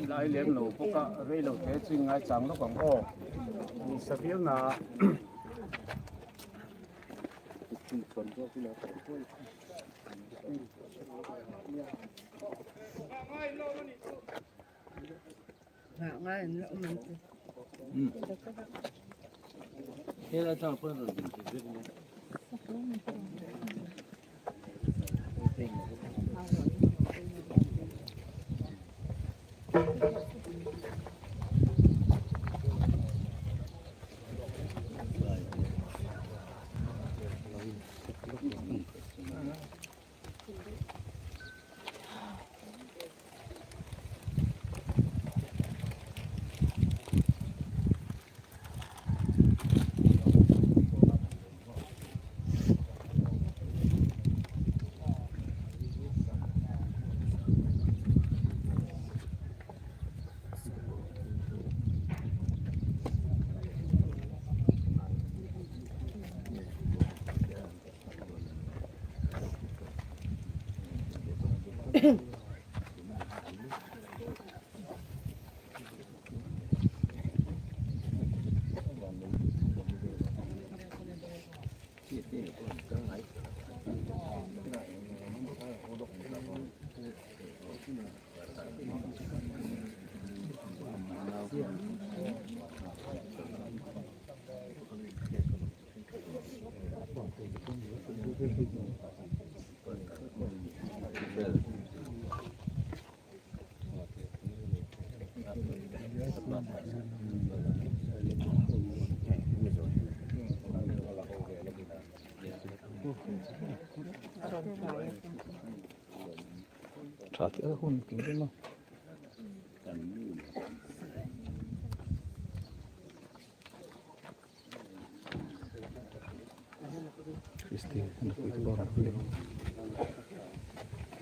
Lai lem lo bawk a rei lo te chu in ngaichang lawk ang aw sa viau na Tha te a hun tih reng a. Christy nupui te pawh a rawn kal leh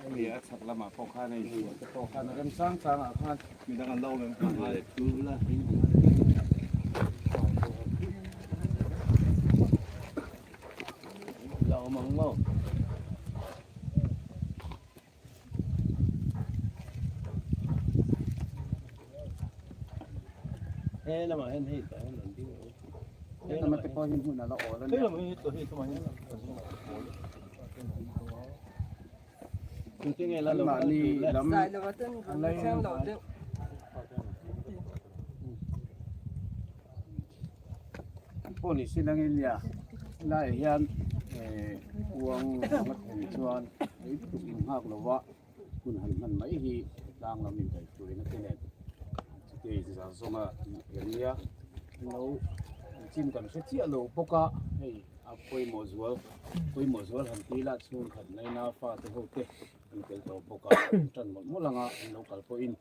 Hemi a chhak lamah pawh khan hei te pawh khan a rem sang sang ah khan midang an lo awm em kha ngai la awm ang maw. He lamah hian hei tah hian an ding lo. He lamah te pawh hi hmun a la awl a nia. He lamah hi hei tumah hian Anmahni lam pawh ni se langin nia helaiah hian kuang a thlen chuan ei tuk in nghak lo va hun han hman mai hi tlang lam inkaihhruaina te nen chutei zar zawnga tih theih ania lo chin kan hre chiah lo bawk a hei a pawimawh zual pawimawh zual han ti ila chhungkhat naina fate ho te an tel tawh bawk a an tan mawlh mawlh anga an lo kal pawhin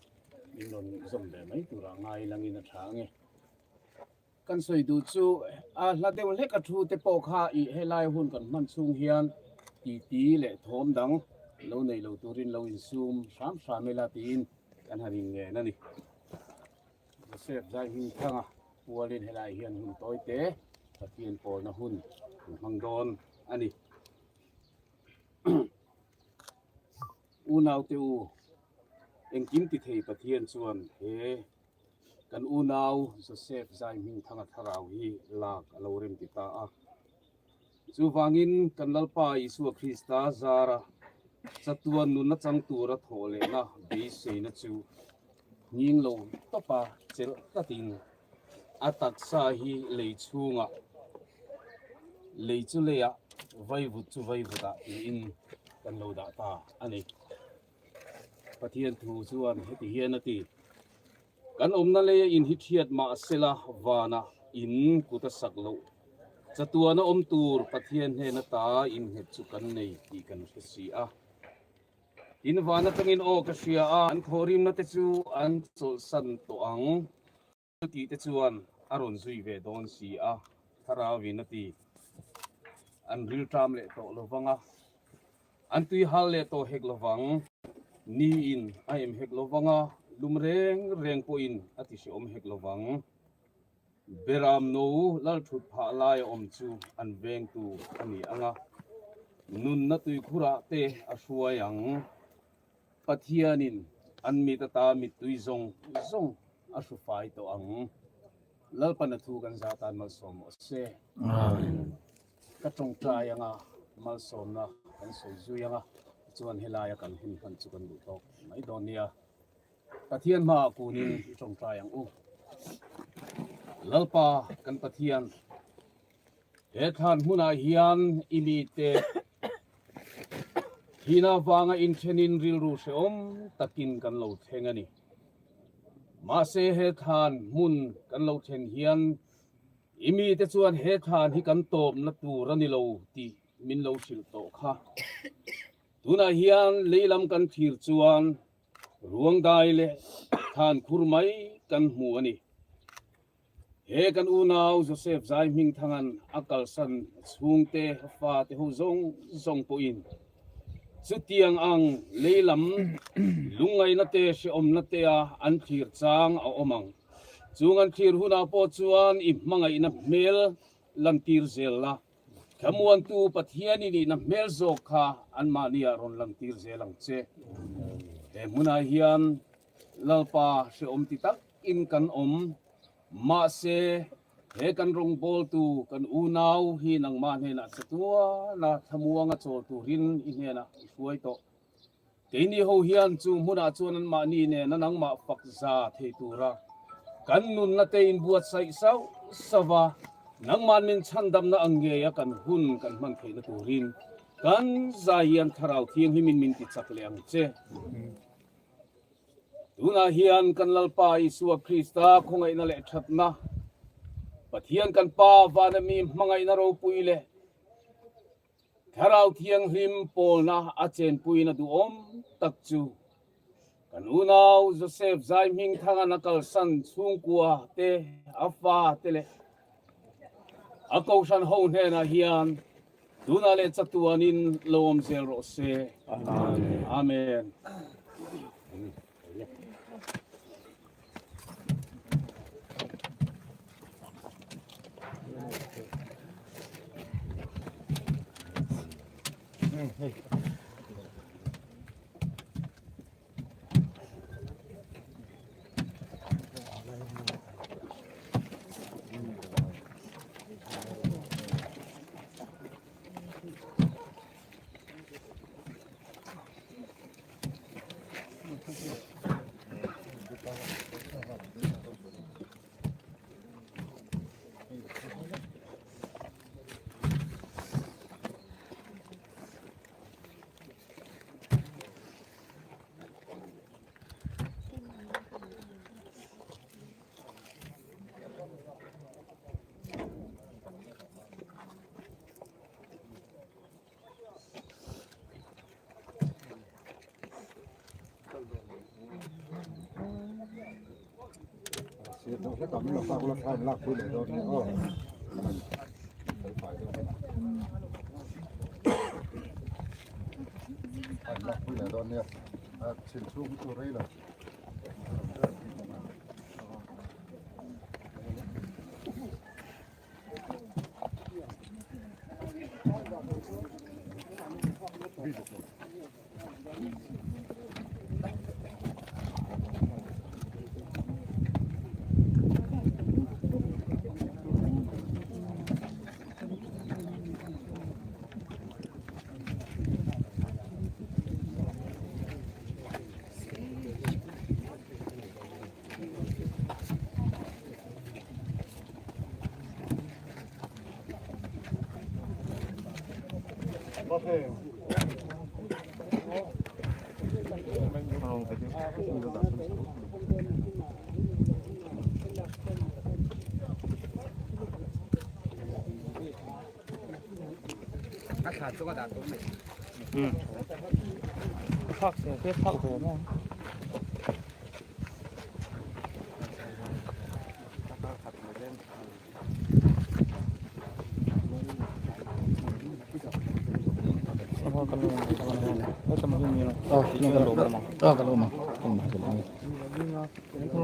min rawn zawm ve mai turah ngai langin a tha ange. Kan sawi duh chu a hla deuh hlek a thu te pawh kha ih helai hun kan hman chhung hian titi leh thawm dang lo nei lo turin lo insum hram hram ila tiin kan han inngen a ni. Joseph Zaihmingthanga pualin helai hian hun tawi te Pathian pawlna hun an hmang dawn a ni. Unaute u, engkim ti thei Pathian chuan he Kan unau Joseph Zaihmingthanga thlarau hi lak a lo rem ti ta a. Chuvangin kan Lalpa Isua Krista zara chatuan nunna chang tura thawh lehna beiseina chu nghing lo tawpa chelh tlatin a taksa hi lei chhungah lei chu leiah vaivut chu vaivutah tiin kan lo dah ta a ni. Pathian thu chuan heti hian a ti, Kan awmna leia in hi thiat mah sela vanah in kut a sak loh. Chatuana awm tur Pathian hnena ta innghet chu kan nei tih kan hre si a. Tin, van atangin aw ka hria a, an thawhrimna te chu an chawlhsan tawh ang. Chuti te chuan a rawn zui ve dawn si a, Thlarauin a ti. An rilṭam leh tawh lo vang a, an tui hal leh tawh hek lo vang. Niin a em hek lo vang a, lum reng reng pawhin a ti hrehawm hek lo vang. Beram no lalthut phah laia awm chu an vengtu a ni ang a, nunna tuikhurah te a hruai ang. Pathianin an mit ata mittui zawng zawng a hru fai tawh ang. Lalpan a thu kan zah tan malsawm rawh se. Amen. Ka tawngtai anga malsawmna kan sawi zui anga chuan helaia kan hun hman chu kan duh tawk mai dawn nia. Pathian hmaah kunin i tawngtai ang u. Lalpa kan Pathian, he thlan hmunah hian i mite thihna avanga inthenin rilru hrehawm takin kan lo thleng a ni. Mahse he thlan hmun kan lo thlen hian i mite chuan he thlan hi kan tawpna tur a ni lo tih min lo hrilh tawh kha. Tunah hian lei lam kan thlir chuan Ruangdai leh Thankhur mai kan hmu a ni. He kan unau Joseph Zai Hmingthanga'n a kalsan chhungte fate ho zawng zawng pawhin chutiang ang lei lam lungngaihna te hrehawmna te a an thlir chang a awm ang. Chung an thlir hunah pawh chuan i hmangaihna hmel lantir zel la. Thlamuantu Pathian i nihna hmel zawk kha anmahniah rawn langtir zel ang che. He hmunah hian Lalpa hrehawm ti takin kan awm. Mahse, he kan rawngbawltu kan unau hi nangmah hnenah chatuana thlamuanga chawl turin i hnenah i hruai tawh. Keini ho hian chu hmunah chuan anmahni nena nangmah fak za thei tura kan nunna te inbuatsaih sauh sauh a, nangmah min chhandamna ang ngeia kan hun kan hman theihna turin kan zai hian Thlarau Thianghlimin min ti chak leh ang che. Tunah hian kan Lalpa Isua Krista khawngaihna leh thatna, Pathian kan Pa vana mi hmangaihna ropui leh Thlarau Thianghlim pawlna a chenpuina duhawm tak chu kan unau Joseph Zai Hmingthanga'n a kalsan chhungkua te, a fa te leh a kohhran ho hnenah hian tunah leh chatuanin lo awm zel rawh se. Amen.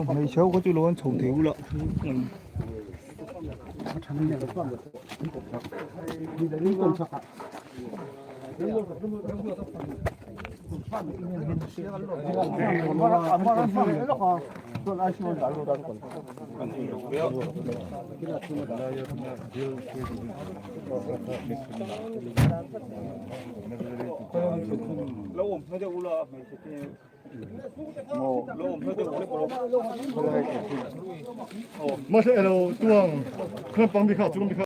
Hmeichhe ho kha chu lo an chho thei ula. Mahse elo tuang khan pang bi kha chung bi kha.